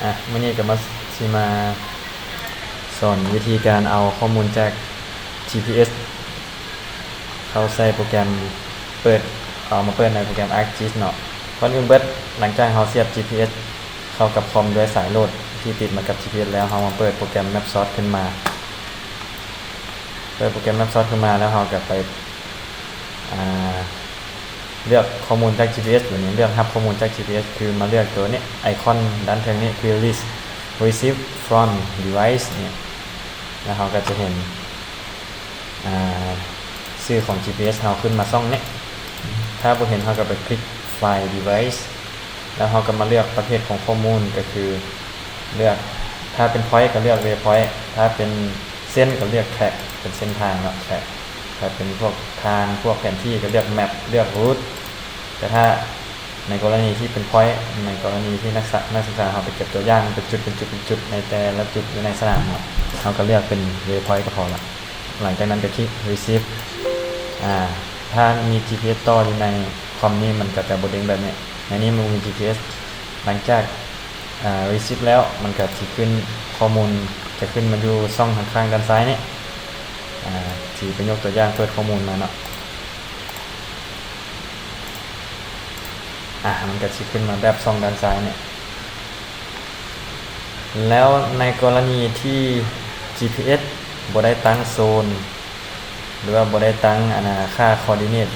ອ່ະ ມື້ນີ້ກໍມາ ຊິມາສອນວິທີການເອົາຂໍ້ມູນຈາກ ຈີພີເອສ ເຂົ້າໃສ່ໂປຣແກຣມເປີດ ເອົາມາເປີດໃນໂປຣແກຣມ ArcGIS ເນາະ. ກ່ອນອື່ນເບິດ ຫຼັງຈາກເຮົາສຽບ ຈີພີເອສ ເຂົ້າກັບຄອມດ້ວຍສາຍໂຫຼດທີ່ຕິດມາກັບ ຈີພີເອສ ແລ້ວ ເຮົາມາເປີດໂປຣແກຣມ MapSource ຂຶ້ນມາ. ເປີດໂປຣແກຣມ MapSource ຂຶ້ນມາແລ້ວ ເຮົາກໍໄປ ອ່າ ເລືອກຂໍ້ມູນຈາກ ຈີພີເອສ ບາດນີ້ເລືອກຮັບຂໍ້ມູນຈາກ ຈີພີເອສ ຄືມາເລືອກໂຕນີ້ ໄອຄອນດ້ານເທິງນີ້ ຄື Re- Receive from Device ນີ້ ແລ້ວເຮົາກໍຈະເຫັນ ອ່າ ຊື່ຂອງ ຈີພີເອສ ເຮົາຂຶ້ນມາຊ່ອງນີ້. ຖ້າບໍ່ເຫັນ ເຮົາກໍໄປຄລິກ Find Device ແລ້ວເຮົາກໍມາເລືອກປະເພດຂອງຂໍ້ມູນ ກໍຄືເລືອກ ຖ້າເປັນ Point ກໍເລືອກ Waypoint ຖ້າເປັນເສັ້ນກໍເລືອກ Track ເປັນເສັ້ນທາງເນາະ Track. ຖ້າເປັນພວກທາງ ພວກແຜນທີ່ກໍເລືອກ Map ເລືອກ Route. ແຕ່ຖ້າໃນກໍລະນີທີ່ເປັນ Point ໃນກໍລະນີທີ່ນັກສະ ນັກສຶກສາເຮົາໄປເກັບຕົວຢ່າງເປັນຈຸດ ເປັນຈຸດ ເປັນຈຸດ ໃນແຕ່ລະຈຸດຢູ່ໃນສະໜາມເນາະ ເຮົາກໍເລືອກເປັນ Waypoint ກໍພໍລະ. ຫຼັງຈາກນັ້ນກໍຄລິກ Receive. ອາ ຖ້າມີ ຈີພີເອສ ຕໍ່ຢູ່ໃນຄອມນີ້ ມັນກໍຈະບໍ່ເດັ້ງແບບນີ້. ໃນນີ້ມັນບໍ່ມີ ຈີພີເອສ. ຫຼັງຈາກ ອາ Receive ແລ້ວ ມັນກໍຊິຂຶ້ນ ຂໍ້ມູນຈະຂຶ້ນມາຢູ່ຊ່ອງທາງຂ້າງດ້ານຊ້າຍນີ້ ອາ ຊິໄປຍົກຕົວຢ່າງເປີດຂໍ້ມູນມາເນາະ. ອາ ມັນກໍຊິຂຶ້ນມາແບບຊ່ອງດ້ານຊ້າຍນີ້. ແລ້ວໃນກໍລະນີທີ່ ຈີພີເອສ ບໍ່ໄດ້ຕັ້ງໂຊນ ຫຼືວ່າບໍ່ໄດ້ຕັ້ງ ອັນນ່າ ຄ່າ coordinate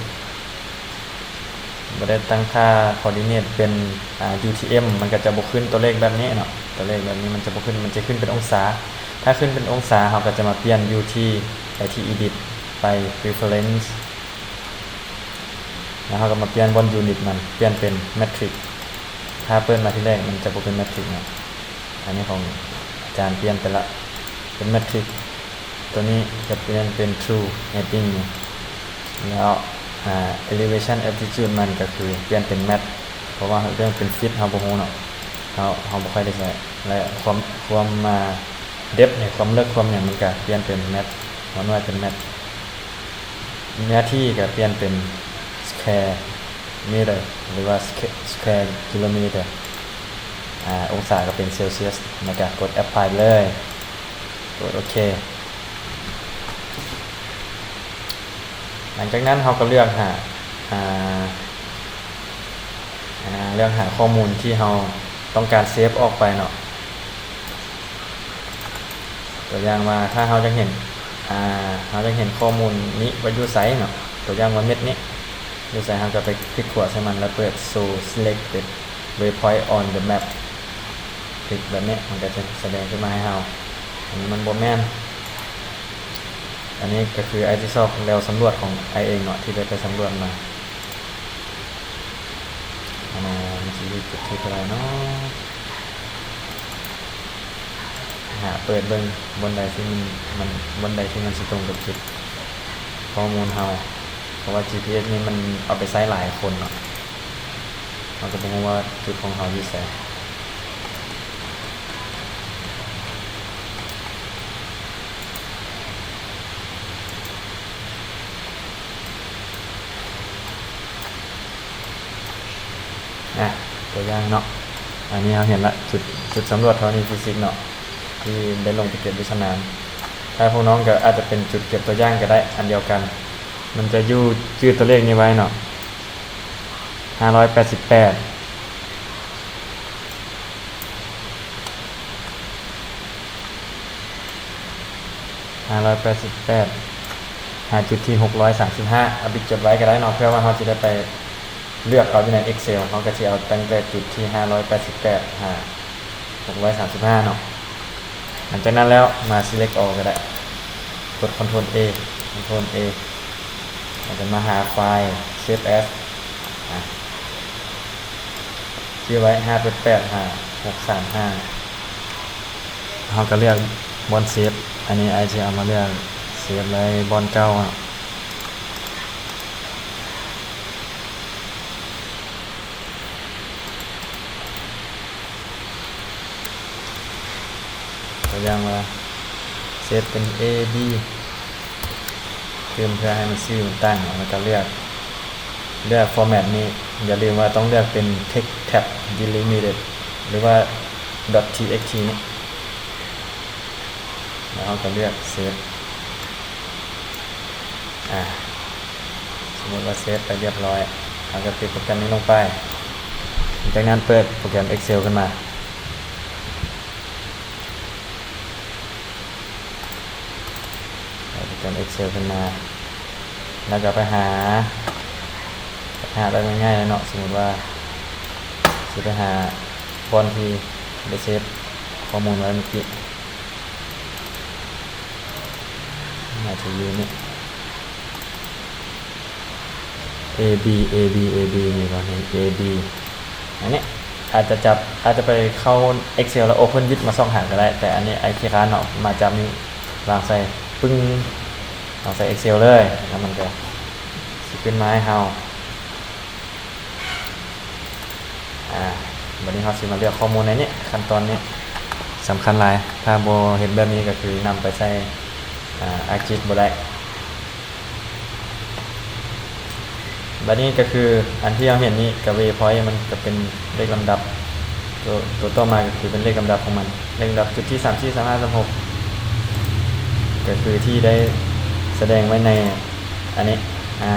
ບໍ່ໄດ້ຕັ້ງຄ່າ coordinate ເປັນ ອາ ຢູທີເອັມ ມັນກໍຈະບໍ່ຂຶ້ນຕົວເລກແບບນີ້ເນາະ. ຕົວເລກແບບນີ້ມັນຈະບໍ່ຂຶ້ນ ມັນຈະຂຶ້ນເປັນອົງສາ. ຖ້າຂຶ້ນເປັນອົງສາ ເຮົາກໍຈະມາປ່ຽນຢູ່ທີ່ ໄປທີ່ Edit ໄປ Reference ແລ້ວເຮົາກໍມາປ່ຽນບ່ອນ unit ມັນ ປ່ຽນເປັນ metric. ຖ້າເປີດມາທີແລກມັນຈະບໍ່ເປັນ metric ເນາະ. ອັນນີ້ຂອງອາຈານປ່ຽນໄປລະ ເປັນ metric. ຕົວນີ້ຈະປ່ຽນເປັນ true heading ນີ້ ແລ້ວ ອາ elevation altitude ມັນກໍຄືປ່ຽນເປັນ mat ເພາະວ່າເລື່ອງເປັນ feet ເຮົາບໍ່ຮູ້ເນາະ ເຮົາ ເຮົາບໍ່ຄ່ອຍໄດ້ໃຊ້. ແລະ ຄວາມ ຄວາມ ອາ depth ນີ້ ຄວາມເລິກ ຄວາມຫຍັງ ມັນກໍປ່ຽນເປັນ mat ຫົວໜ່ວຍເປັນ mat. ເນື້ອທີ່ກໍປ່ຽນເປັນ square meter ຫຼືວ່າ squa- square kilometer. ອາ ອົງສາກໍເປັນ Celsius ແລ້ວກໍກົດ apply ໄປເລີຍ ກົດໂອເຄ. ຫຼັງຈາກນັ້ນເຮົາກໍເລືອກຫາ ອາ ອາ ເລືອກຫາຂໍ້ມູນທີ່ເຮົາຕ້ອງການ save ອອກໄປເນາະ. ຕົວຢ່າງວ່າ ຖ້າເຮົາຢາກເຫັນ ອາ ເຮົາຢາກເຫັນຂໍ້ມູນນີ້ວ່າຢູ່ໃສເນາະ ຕົວຢ່າງວ່າເມັດນີ້ຢູ່ໃສ ເຮົາກໍໄປຄລິກຂວາໃສ່ມັນ ແລ້ວເປີດ Show Selected Waypoint on the Map ຄລິກແບບນີ້ ມັນກໍຈະສະແດງຂຶ້ນມາໃຫ້ເຮົາ. ອັນນີ້ມັນບໍ່ແມ່ນ ອັນນີ້ກໍຄືໄອຊິຊອກແນວສຳຫຼວດຂອງໄອເອງເນາະ ທີ່ໄດ້ໄປສຳຫຼວດມາ. ອັນນັ້ນມັນຊິຢູ່ຈຸດທີ່ເທົ່າໃດເນາະ ຫາເປີດເບິ່ງບ່ອນໃດທີ່ມັນ ມັນ ບ່ອນໃດທີ່ມັນຊິຕົງກັບຈຸດຂໍ້ມູນເຮົາ ເພາະວ່າ ຈີພີເອສ ນີ້ມັນເອົາໄປໃຊ້ຫຼາຍຄົນເນາະ ເຮົາກໍບໍ່ຮູ້ວ່າຈຸດຂອງເຮົາຢູ່ໃສ. ອາ ຕົວຢ່າງເນາະ ອັນນີ້ເຮົາເຫັນລະ ຈຸດ ຈຸດສຳຫຼວດທໍນີຟີຊິກເນາະ ທີ່ໄດ້ລົງໄປເກັບຢູ່ສະໜາມ. ຖ້າພວກນ້ອງກໍອາດຈະເປັນຈຸດເກັບຕົວຢ່າງກໍໄດ້ ອັນດຽວກັນ ມັນຈະຢູ່ຈື່ຕົວເລກນີ້ໄວ້ເນາະ ຫ້າຮ້ອຍແປດສິບແປດ ຫ້າຮ້ອຍແປດສິບແປດ ຫາຈຸດທີຫົກຮ້ອຍສາມສິບຫ້າ ອາບິດຈົດໄວ້ກໍໄດ້ເນາະ ເພື່ອວ່າເຮົາຊິໄດ້ໄປເລືອກເອົາຢູ່ໃນ Excel ເຮົາກໍຊິເອົາຕັ້ງແຕ່ຈຸດທີຫ້າຮ້ອຍແປດສິບແປດ ຫາຫົກຮ້ອຍສາມສິບຫ້າເນາະ. ຫຼັງຈາກນັ້ນແລ້ວມາ Select All ກໍໄດ້ ກົດ Ctrl A Ctrl A ແລ້ວກໍມາຫາ File Save As ອາ ຊື່ໄວ້ ຫ້າແປດແປດ ຫ້າຫົກສາມຫ້າ ເຮົາກໍເລືອກບ່ອນ Save ອັນນີ້ອ້າຍຊິເອົາມາເລືອກ Save ໄວ້ບ່ອນເກົ່າເນາະ. ຕົວຢ່າງວ່າ Save ເປັນ A B ຕື່ມເພື່ອໃຫ້ມັນຊື່ມັນຕັ້ງ ແລ້ວກໍເລືອກ ເລືອກ Format ນີ້ ຢ່າລືມວ່າຕ້ອງເລືອກເປັນ Text Tab Delimited ຫຼືວ່າ ດອດທີເອັກທີນີ້ ແລ້ວເຮົາກໍເລືອກເຊບ. ອາ ສົມມຸດວ່າເຊບໄປຮຽບຮ້ອຍ ເຮົາກໍຕິດໂປຣແກຣມນີ້ລົງໄປ. ຈາກນັ້ນເປີດໂປຣແກຣມ Excel ຂຶ້ນມາ. ເອົາໂປຣແກຣມ Excel ຂຶ້ນມາ ແລ້ວກໍໄປຫາ ຫາແບບງ່າຍໆເນາະ. ສົມມຸດວ່າຊິໄປຫາບ່ອນທີ່ໄດ້ເຊບຂໍ້ມູນໄວ້ເມື່ອກີ້ ອາດຈະຢູ່ນີ້ A B A B A B ນີ້ບໍ່ A B ອັນນີ້ອາດຈະຈັບ ອາດຈະໄປເຂົ້າ Excel ແລ້ວ Open with ມາສ່ອງຫາກໍໄດ້ ແຕ່ອັນນີ້ອ້າຍຂີ້ຄ້ານເນາະ ມາຈັບນີ້ ວາງໃສ່ປຶ້ງ ວາງໃສ່ Excel ເລີຍ ແລ້ວມັນກໍຊິຂຶ້ນມາໃຫ້ເຮົາ. ອາ ບັດນີ້ເຮົາຊິມາເລືອກຂໍ້ມູນໃນນີ້. ຂັ້ນຕອນນີ້ສຳຄັນຫຼາຍ ຖ້າບໍ່ເຮັດແບບນີ້ກໍຄືນຳໄປໃສ່ ອາ ArcGIS ບໍ່ໄດ້. ບັດນີ້ກໍຄືອັນທີ່ເຮົາເຫັນນີ້ ກະ waypoint ມັນກະເປັນເລກລຳດັບ ໂຕ ໂຕຕໍ່ມາກໍຄືເປັນເລກລຳດັບຂອງມັນ ເລກລຳດັບຈຸດທີສາມສີ່ ສາມຫ້າ ສາມຫົກ ກໍຄືທີ່ໄດ້ສະແດງໄວ້ໃນອັນນີ້. ອາ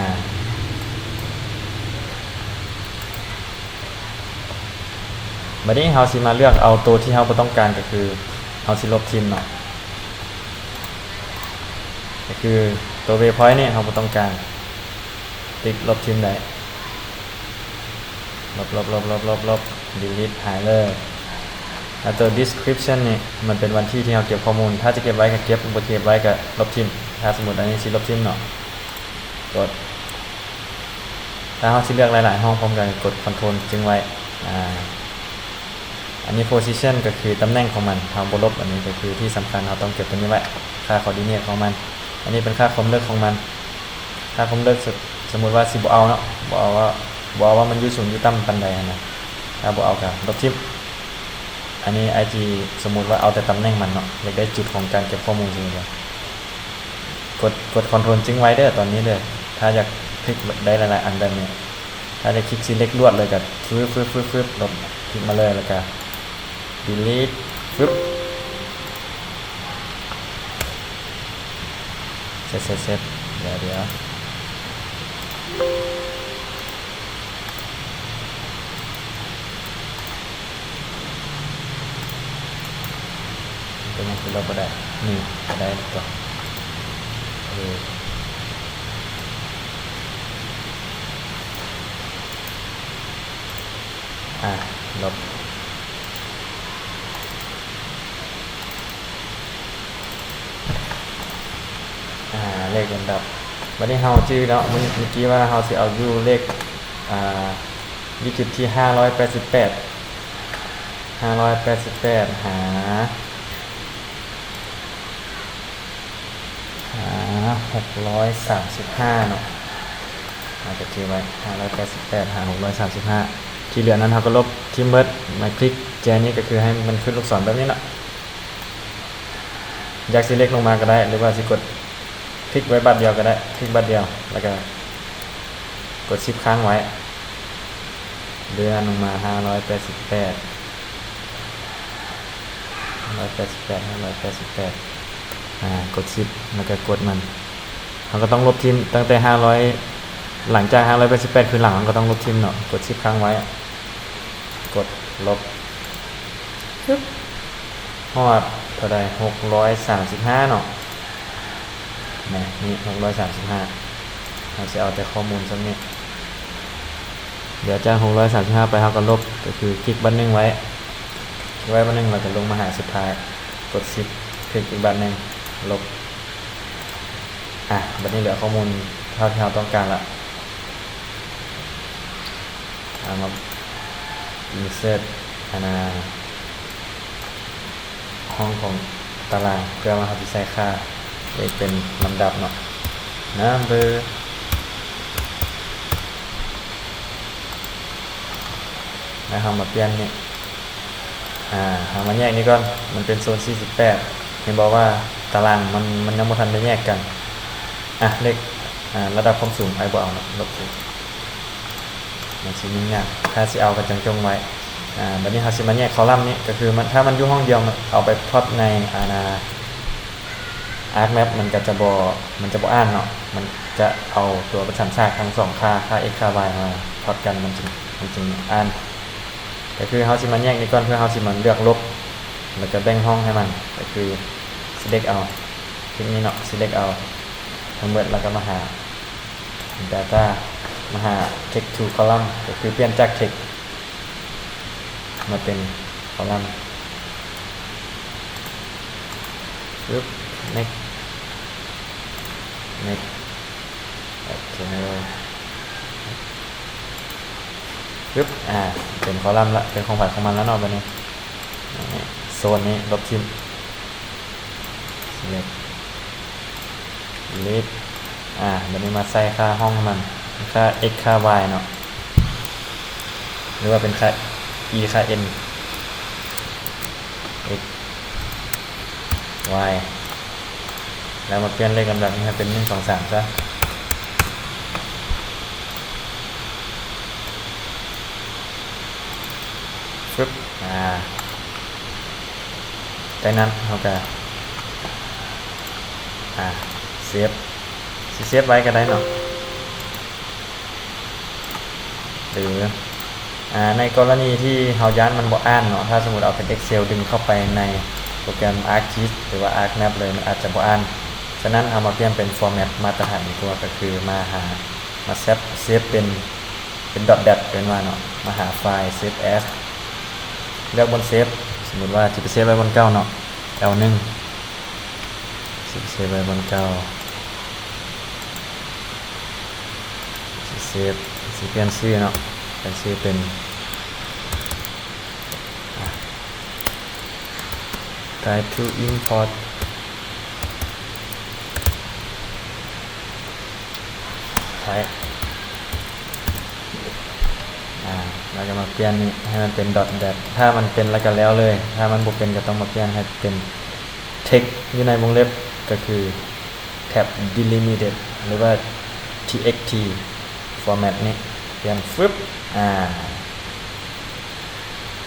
ບັດນີ້ເຮົາຊິມາເລືອກເອົາໂຕທີ່ເຮົາບໍ່ຕ້ອງການ ກໍຄືເຮົາຊິລົບຖິ້ມເນາະ ກໍຄືໂຕ waypoint ນີ້ເຮົາບໍ່ຕ້ອງການ ຕິກລົບຖິ້ມໄດ້ ລົບ ລົບ delete ຫາຍເລີຍ. ແລ້ວໂຕ description ນີ້ມັນເປັນວັນທີທີ່ເຮົາເກັບຂໍ້ມູນ ຖ້າຈະເກັບໄວ້ກໍເກັບ ບໍ່ເກັບໄວ້ກໍລົບຖິ້ມ. ຖ້າສົມມຸດອັນນີ້ຊິລົບຖິ້ມເນາະ ກົດ ຖ້າເຮົາຊິເລືອກຫຼາຍໆຫ້ອງພ້ອມກັນ ກົດ Ctrl ຈຶ່ງໄວ້. ອາ ອັນນີ້ position ກໍຄືຕຳແໜ່ງຂອງມັນ ເຮົາບໍ່ລົບ. ອັນນີ້ກໍຄືທີ່ສຳຄັນ ເຮົາຕ້ອງເກັບຕົວນີ້ໄວ້ ຄ່າ coordinate ຂອງມັນ. ອັນນີ້ເປັນຄ່າຄວາມເລິກຂອງມັນ ຄ່າຄວາມເລິກ ສົມ ສົມມຸດວ່າຊິບໍ່ເອົາເນາະ ບໍ່ເອົາວ່າ ບໍ່ເອົາວ່າມັນຢູ່ສູງຢູ່ຕ່ຳປານໃດຫັ້ນນະ ຖ້າບໍ່ເອົາກໍລົບຖິ້ມ. ອັນນີ້ອ້າຍຈີ ສົມມຸດວ່າເອົາແຕ່ຕຳແໜ່ງມັນເນາະ ຢາກໄດ້ຈຸດຂອງການເກັບຂໍ້ມູນ ສົມມຸດວ່າ ກົດ ກົດ Ctrl ຈຶ່ງໄວ້ເດີ ຕອນນີ້ເດີ. ຖ້າຢາກຄລິກໄດ້ຫຼາຍໆອັນແບບນີ້ ຖ້າຢາກຄລິກ select ລວດເລີຍກໍຟຶບໆໆໆ ລົບ ຄລິກມາເລີຍ ແລ້ວກໍ delete ຟຶບ ເຊັດໆໆ ດຽວໆ ເປັນຫຍັງຄືລົບບໍ່ໄດ້? ນີ້ກໍໄດ້ຕົວະ ເອີ ອາ ລົບ ອາ ເລກລຳດັບ. ບັດນີ້ເຮົາຈື່ເນາະ ມື້ ມື້ກີ້ວ່າເຮົາຊິເອົາຢູ່ເລກ ອາ ດິຈິດທີຫ້າຮ້ອຍແປດສິບແປດ ຫ້າຮ້ອຍແປດສິບແປດ ຫາ ຫາ ຫົກຮ້ອຍສາມສິບຫ້າເນາະ ເຮົາຈະຈື່ໄວ້ ຫ້າຮ້ອຍແປດສິບແປດ ຫາ ຫົກຮ້ອຍສາມສິບຫ້າ ທີ່ເຫຼືອນັ້ນເຮົາກໍລົບຖິ້ມເບິດ. ມາຄລິກແຈນີ້ກໍຄືໃຫ້ມັນຂຶ້ນລູກສອນແບບນີ້ເນາະ ຢາກຊິເລັກລົງມາກໍໄດ້ ຫຼືວ່າຊິກົດ ຄລິກໄວ້ບາດດຽວກໍໄດ້ ຄລິກບາດດຽວ ແລ້ວກໍກົດຊິບຄ້າງໄວ້ ເລື່ອນລົງມາ ຫ້າຮ້ອຍແປດສິບແປດ ຫ້າຮ້ອຍແປດສິບແປດ ຫ້າຮ້ອຍແປດສິບແປດ ອາ ກົດຊິບ ແລ້ວກໍກົດມັນ ເຮົາກໍຕ້ອງລົບຖິ້ມຕັ້ງແຕ່ຫ້າຮ້ອຍ ຫຼັງຈາກຫ້າຮ້ອຍແປດສິບແປດຂຶ້ນຫຼັງ ເຮົາກໍຕ້ອງລົບຖິ້ມເນາະ ກົດຊິບຄ້າງໄວ້ ກົດລົບ ຊຶບ ຮອດເທົ່າໃດ? ຫົກຮ້ອຍສາມສິບຫ້າເນາະ ແມ່ນ ນີ້ ຫົກຮ້ອຍສາມສິບຫ້າ ເຮົາຊິເອົາແຕ່ຂໍ້ມູນສ່ຳນີ້ ດຽວຈາກຫົກຮ້ອຍສາມສິບຫ້າໄປ ເຮົາກໍລົບ ກໍຄືຄລິກບາດໜຶ່ງໄວ້ ຄລິກໄວ້ບາດໜຶ່ງ ແລ້ວກໍລົງມາຫາສຸດທ້າຍ ກົດຊິບ ຄລິກອີກບາດໜຶ່ງ ລົບ ອາ ບາດນີ້ເຫຼືອຂໍ້ມູນເທົ່າທີ່ເຮົາຕ້ອງການລະ ເອົາມາ insert ອັນນ່າ ຫ້ອງຂອງຕາລາງ ເພື່ອວ່າເຮົາຊິໃສ່ຄ່າເລກເປັນລຳດັບເນາະ number ແລ້ວເຮົາມາປ່ຽນນີ້ ອາ ເຮົາມາແຍກນີ້ກ່ອນ ມັນເປັນໂຊນສີ່ສິບແປດ ເຫັນບໍ່ວ່າຕາລາງມັນ ມັນຍັງບໍ່ທັນໄດ້ແຍກກັນ ອາ ເລກ ອາ ລະດັບຄວາມສູງ ອ້າຍບໍ່ເອົາເນາະ ລົບ ມັນຊິຫຍຸ້ງຍາກ ຖ້າຊິເອົາກໍຈົ່ງຈົງໄວ້ ອາ ບາດນີ້ເຮົາຊິມາແຍກຄໍລັມນີ້ ກໍຄືມັນ ຖ້າມັນຢູ່ຫ້ອງດຽວ ມັນເອົາໄປພລັອດໃນ ອາ ອາກແມັບ ມັນກໍຈະບໍ່ ມັນຈະບໍ່ອ່ານເນາະ ມັນຈະເອົາຕົວປະຈຳສາກທັງສອງຄ່າ ຄ່າ x ຄ່າ y ມາພລັອດກັນ ມັນຈຶ່ງ ມັນຈຶ່ງອ່ານ. ກໍຄືເຮົາຊິມາແຍກນີ້ກ່ອນ ເພື່ອເຮົາຊິມາເລືອກລົບ ແລ້ວກໍແບ່ງຫ້ອງໃຫ້ມັນ ກໍຄື select ເອົາ ຄລິກນີ້ເນາະ select ເອົາທັງໝົດ ແລ້ວກໍມາຫາ data ມາຫາ text to column ກໍຄືປ່ຽນຈາກ text ມາເປັນ column ປຶບ next next ໂອເຄ ປຶບ ອາ ເປັນຄໍລັມລະ ເປັນຂອງໃຜຂອງມັນລະເນາະ ບາດນີ້ ໂຊນນີ້ລົບຖິ້ມ select delete ອາ ບາດນີ້ມາໃສ່ຄ່າຫ້ອງໃຫ້ມັນ ຄ່າ x ຄ່າ y ເນາະ ຫຼືວ່າເປັນຄ່າ e ຄ່າ n x y ແລ້ວມາປ່ຽນເລກລຳດັບນີ້ໃຫ້ເປັນ ໜຶ່ງ ສອງ ສາມ ຊະ ຟຶບ ອາ ຈາກນັ້ນເຮົາກະ ອາ ເຊບ ຊິເຊບໄວ້ກະໄດ້ເນາະ ຫຼື ອາ ໃນກໍລະນີທີ່ເຮົາຢ້ານມັນບໍ່ອ່ານເນາະ ຖ້າສົມມຸດເອົາເປັນ Excel ດຶງເຂົ້າໄປໃນໂປຣແກຣມ ArcGIS ຫຼືວ່າ ArcMap ເລີຍ ມັນອາດຈະບໍ່ອ່ານ. ສະນັ້ນເຮົາມາປ່ຽນເປັນ format ມາດຕະຖານດີກວ່າ ກໍຄືມາຫາ ມາເຊບ ເຊບເປັນ ເປັນ dot dat ເອີ້ນວ່າເນາະ ມາຫາໄຟລ໌ save as ເລືອກບ່ອນເຊບ ສົມມຸດວ່າຊິໄປເຊບໄວ້ບ່ອນເກົ່າເນາະ L ໜຶ່ງ ຊິໄປເຊບໄວ້ບ່ອນເກົ່າ ຊິເຊບ ຊິປ່ຽນຊື່ເນາະ ປ່ຽນຊື່ເປັນ try to import ໄທ ອາ ແລ້ວກໍມາປ່ຽນນີ້ໃຫ້ມັນເປັນ dot dat ຖ້າມັນເປັນແລ້ວກໍແລ້ວເລີຍ ຖ້າມັນບໍ່ເປັນກໍຕ້ອງມາປ່ຽນໃຫ້ເປັນ text ຢູ່ໃນວົງເລັບ ກໍຄື tab delimited ຫຼືວ່າ txt format ນີ້ ປ່ຽນຟຶບ ອາ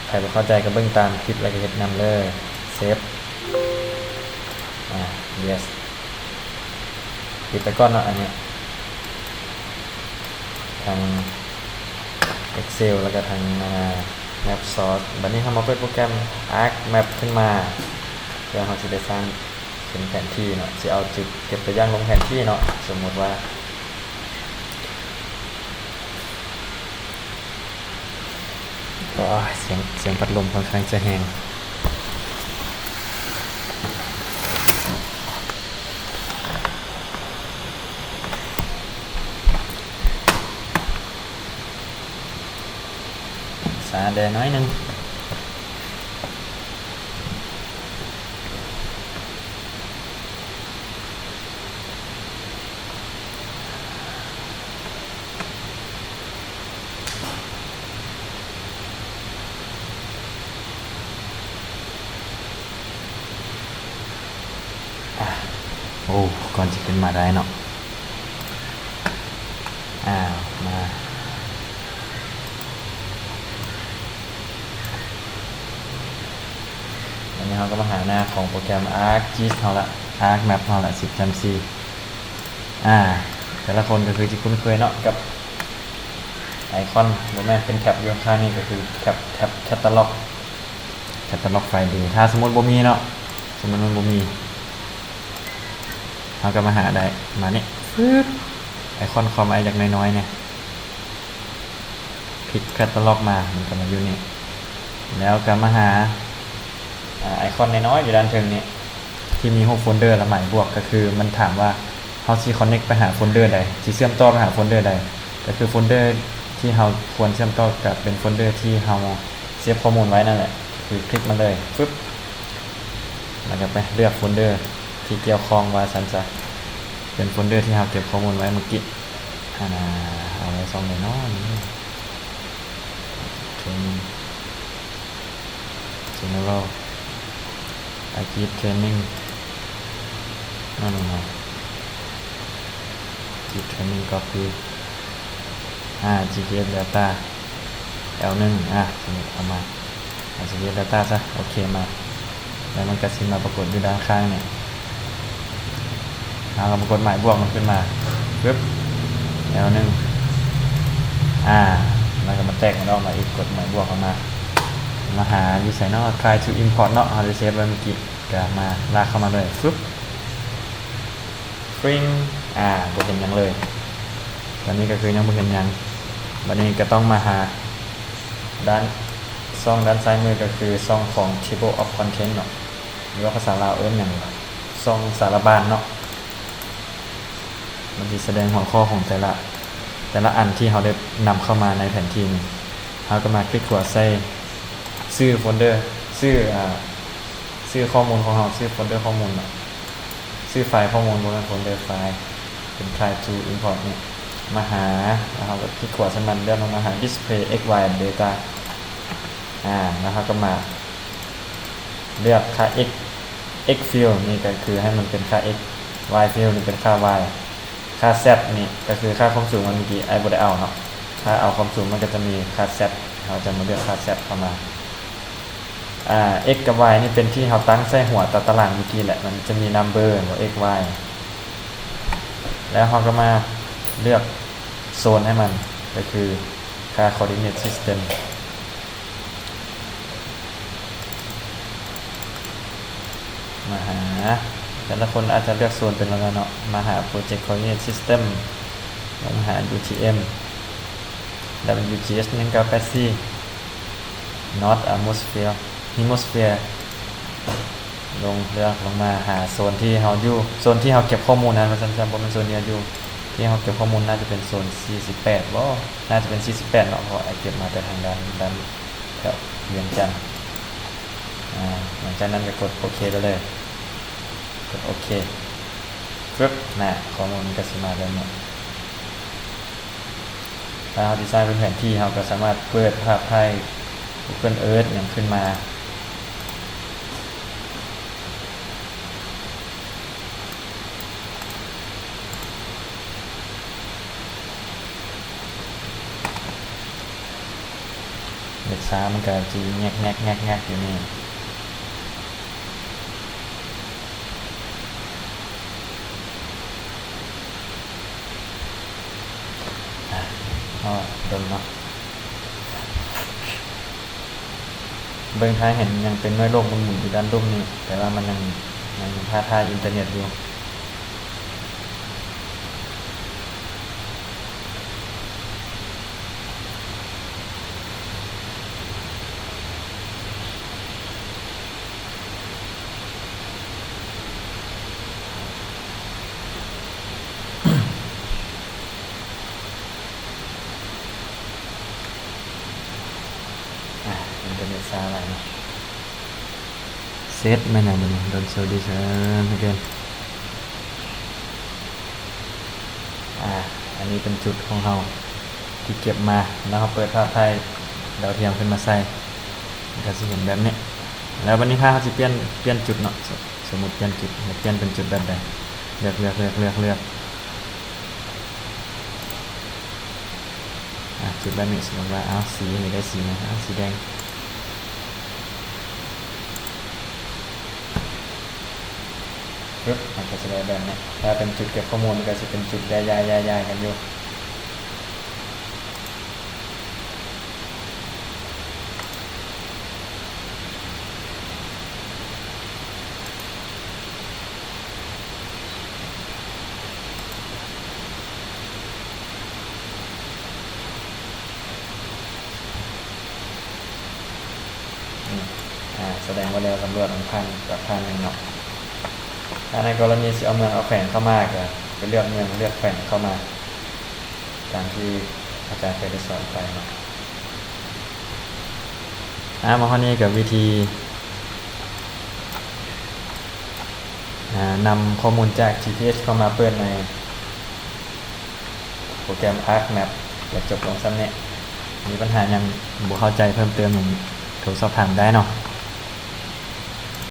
ໃຜບໍ່ເຂົ້າໃຈກໍເບິ່ງຕາມຄລິບ ແລ້ວກໍເຮັດນຳເລີຍ ເຊບ ອາ yes ປິດໄປກ່ອນເນາະ ອັນນີ້ ທັງ Excel ແລ້ວກໍທັງ ອາ Map Source ບັດນີ້ເຮົາມາເປີດໂປຣແກຣມ ArcMap ຂຶ້ນມາ ເພື່ອເຮົາຊິໄດ້ສ້າງເປັນແຜນທີ່ເນາະ ຊິເອົາຈຸດເກັບຕົວຢ່າງລົງແຜນທີ່ເນາະ ສົມມຸດວ່າ ໂອ້ຍ ສຽງ ສຽງພັດລົມຂ້ອນຂ້າງຈະແຮງ ສາແດ່ໜ້ອຍໜຶ່ງ. ອາ ໂອ້ ກ່ອນຊິຂຶ້ນມາໄດ້ເນາະ ອາ ມາ ອັນນີ້ເຮົາກໍມາຫາໜ້າຂອງໂປຣແກຣມ ArcGIS ເຮົາລະ ArcMap ເຮົາລະ ສິບແຕ້ມສີ່ ອາ ແຕ່ລະຄົນກໍຄືຊິຄຸ້ນເຄີຍເນາະ ກັບໄອຄອນ ບໍ່ແມ່ນ ເປັນແທັບຢູ່ຂ້າງນີ້ ກໍຄືແທັບ ແທັບ Catalog Catalog Friday ຖ້າສົມມຸດບໍ່ມີເນາະ ສົມມຸດມັນບໍ່ມີ ເຮົາກໍມາຫາໄດ້ ມານີ້ ຟຶບ ໄອຄອນຄອມໄອຈັກໜ້ອຍໆ ນີ້ ຄລິກ Catalog ມາ ມັນກໍມາຢູ່ນີ້ ແລ້ວກໍມາຫາ ອາ ໄອຄອນນ້ອຍໆ ຢູ່ດ້ານເທິງນີ້ ທີ່ມີຮູບໂຟນເດີ ແລະ ໝາຍບວກ ກໍຄືມັນຖາມວ່າ ເຮົາຊິ connect ໄປຫາໂຟນເດີໃດ ຊິເຊື່ອມຕໍ່ໄປຫາໂຟນເດີໃດ ກໍຄືໂຟນເດີທີ່ເຮົາຄວນເຊື່ອມຕໍ່ ກໍເປັນໂຟນເດີທີ່ເຮົາເຊບຂໍ້ມູນໄວ້ນັ້ນແຫຼະ ຄືຄລິກມາເລີຍ ຟຶບ ແລ້ວກໍໄປເລືອກໂຟນເດີທີ່ກ່ຽວຂ້ອງວ່າຊັ້ນຊະ ເປັນໂຟນເດີທີ່ເຮົາເກັບຂໍ້ມູນໄວ້ມື້ກີ້ ອັນນ່າ ເອົາໄວ້ຊ່ອງໃດເນາະນີ້ training general ArcGIS training ນັ້ນເນາະ training copy ອາ GIS data ແອວໜຶ່ງ ອາ ສະເລັກເຂົ້າມາ ອາ ສະເລັກດາຕ້າຊະ ໂອເຄ ມາ ແລ້ວມັນກະຊິມາປາກົດຢູ່ດ້ານຂ້າງນີ້ ເຮົາກະມາກົດໝາຍບວກມັນຂຶ້ນມາ ປຶບ ແອວໜຶ່ງ ອາ ມັນກະມາແຕກມັນອອກມາອີກ ກົດໝາຍບວກເຂົ້າມາ ມາຫາຢູ່ໃສເນາະ try to import ເນາະ ເຮົາໄດ້ເຊບໄວ້ເມື່ອກີ້ ກະມາລາກເຂົ້າມາເລີຍ ຟຶບ ຟຣິງ ອາ ບໍ່ເຫັນຫຍັງເລີຍ ຕອນນີ້ກະຄືຍັງບໍ່ເຫັນຫຍັງ ບາດນີ້ກະຕ້ອງມາຫາດ້ານ ຊ່ອງດ້ານຊ້າຍມື ກະຄືຊ່ອງຂອງ table of content ເນາະ ຫຼືວ່າພາສາລາວເອີ້ນຫຍັງ ຊ່ອງສາລະບານເນາະ ມັນຊິສະແດງຫົວຂໍ້ຂອງແຕ່ລະ ແຕ່ລະອັນທີ່ເຮົາໄດ້ນຳເຂົ້າມາໃນແຜນທີ່ນີ້ ເຮົາກະມາຄລິກຂວາໃສ່ຊື່ໂຟນເດີ ຊື່ ອາ ຊື່ຂໍ້ມູນຂອງເຮົາ ຊື່ໂຟນເດີຂໍ້ມູນເນາະ ຊື່ໄຟລ໌ຂໍ້ມູນ ບໍ່ແມ່ນໂຟນເດີ ໄຟລ໌ ເປັນ try to import ນີ້ ມາຫາ ແລ້ວເຮົາກະຄລິກຂວາໃສ່ມັນ ເລື່ອນລົງມາຫາ display x y data ອາ ແລ້ວເຮົາກະມາເລືອກຄ່າ x x field ນີ້ກະຄືໃຫ້ມັນເປັນຄ່າ x y field ນີ້ເປັນຄ່າ y ຄ່າ z ນີ້ກະຄືຄ່າຄວາມສູງ ເມື່ອກີ້ອ້າຍບໍ່ໄດ້ເອົາເນາະ ຖ້າເອົາຄວາມສູງມັນກະຈະມີຄ່າ z ເຮົາຈະມາເລືອກຄ່າ z ເຂົ້າມາ ອາ x ກັບ y ນີ້ເປັນທີ່ເຮົາຕັ້ງໃສ່ຫົວຕາຕະລາງເມື່ອກີ້ແຫຼະ ມັນຈະມີ number ເຫັນບໍ່ x y ແລ້ວເຮົາກະມາເລືອກໂຊນໃຫ້ມັນ ກະຄືຄ່າ coordinate system ມາຫາ ແຕ່ລະຄົນອາດຈະເລືອກໂຊນເປັນແລ້ວເນາະ ມາຫາ project coordinate system ລົງມາຫາ utm wgh ໜຶ່ງເກົ້າແປດສີ່ not atmosphere hemisphere ລົງເລືອກລົງມາຫາໂຊນທີ່ເຮົາຢູ່ ໂຊນທີ່ເຮົາເກັບຂໍ້ມູນຫັ້ນວ່າຊັ້ນຊະ ບໍ່ແມ່ນໂຊນທີ່ເຮົາຢູ່ ທີ່ເຮົາເກັບຂໍ້ມູນໜ້າຈະເປັນໂຊນສີ່ສິບແປດບໍ່ ໜ້າຈະເປັນສີ່ສິບແປດເນາະ ເພາະອ້າຍເກັບມາແຕ່ທາງດ້ານ ດ້ານແຖວວຽງຈັນ ອາ ຫຼັງຈາກນັ້ນກະກົດໂອເຄໄປເລີຍ ກົດໂອເຄ ຟຶບ ນະ ຂໍ້ມູນມັນກະຊິມາແບບນີ້ ຖ້າເຮົາຊິສ້າງເປັນແຜນທີ່ ເຮົາກະສາມາດເປີດພາບຖ່າຍ Google Earth ຫຍັງຂຶ້ນມາ ເນັດຊ້າມັນກະຊິແງກໆໆໆຢູ່ນີ້ ອາ ເຮົາດົນເນາະ ເບິ່ງຖ້າເຫັນຍັງເປັນໜ່ວຍໂລກໝູນໆຢູ່ດ້ານລຸ່ມນີ້ ແປວ່າມັນຍັງ ຍັງທ້າທາຍອິນເຕີເນັດຢູ່. ອາ ອິນເຕີເນັດຊ້າຫຼາຍເນາະ. ເຊັດແມ່ນຫຍັງບາດນີ້? Don't show this again. ອາ ອັນນີ້ເປັນຈຸດຂອງເຮົາທີ່ເກັບມາ ແລ້ວເຮົາເປີດພາບຖ່າຍດາວທຽມຂຶ້ນມາໃສ່ ມັນກະຊິເຫັນແບບນີ້. ແລ້ວບາດນີ້ຖ້າເຮົາຊິປ່ຽນ ປ່ຽນຈຸດເນາະ ສົມມຸດປ່ຽນຈຸດ ຢາກປ່ຽນເປັນຈຸດແບບໃດ? ເລືອກ ເລືອກ ເລືອກ ເລືອກ ເລືອກ. ອາ ຈຸດແບບນີ້ ສົມມຸດວ່າ ເອົາ ສີນີ້ໄດ້ສີຫຍັງ? ເອົາ ສີແດງ. ປຶບ ມັນກະຊິໄດ້ແບບນີ້ ຖ້າເປັນຈຸດເກັບຂໍ້ມູນກະຊິເປັນຈຸດຍ້າຍໆໆກັນຢູ່. ອາ ສະແດງວ່າແນວສຳຫຼວດມັນຜ່ານ ແບບຜ່ານໜຶ່ງເນາະ. ຖ້າໃນກໍລະນີຊິເອົາເມືອງເອົາແຂວງເຂົ້າມາ ກະໄປເລືອກເມືອງເລືອກແຂວງເຂົ້າມາ ຕາມທີ່ອາຈານເຄີຍໄດ້ສອນໄປເນາະ. ອາ ມາຮອດນີ້ກະວິທີ ອາ ນຳຂໍ້ມູນຈາກ GPX ເຂົ້າມາເປີດໃນ ໂປຣແກຣມ ArcMap ກະຈົບລົງສ່ຳນີ້. ມີບັນຫາຫຍັງບໍ່ເຂົ້າໃຈເພີ່ມເຕີມຫຍັງ ໂທສອບຖາມໄດ້ເນາະ.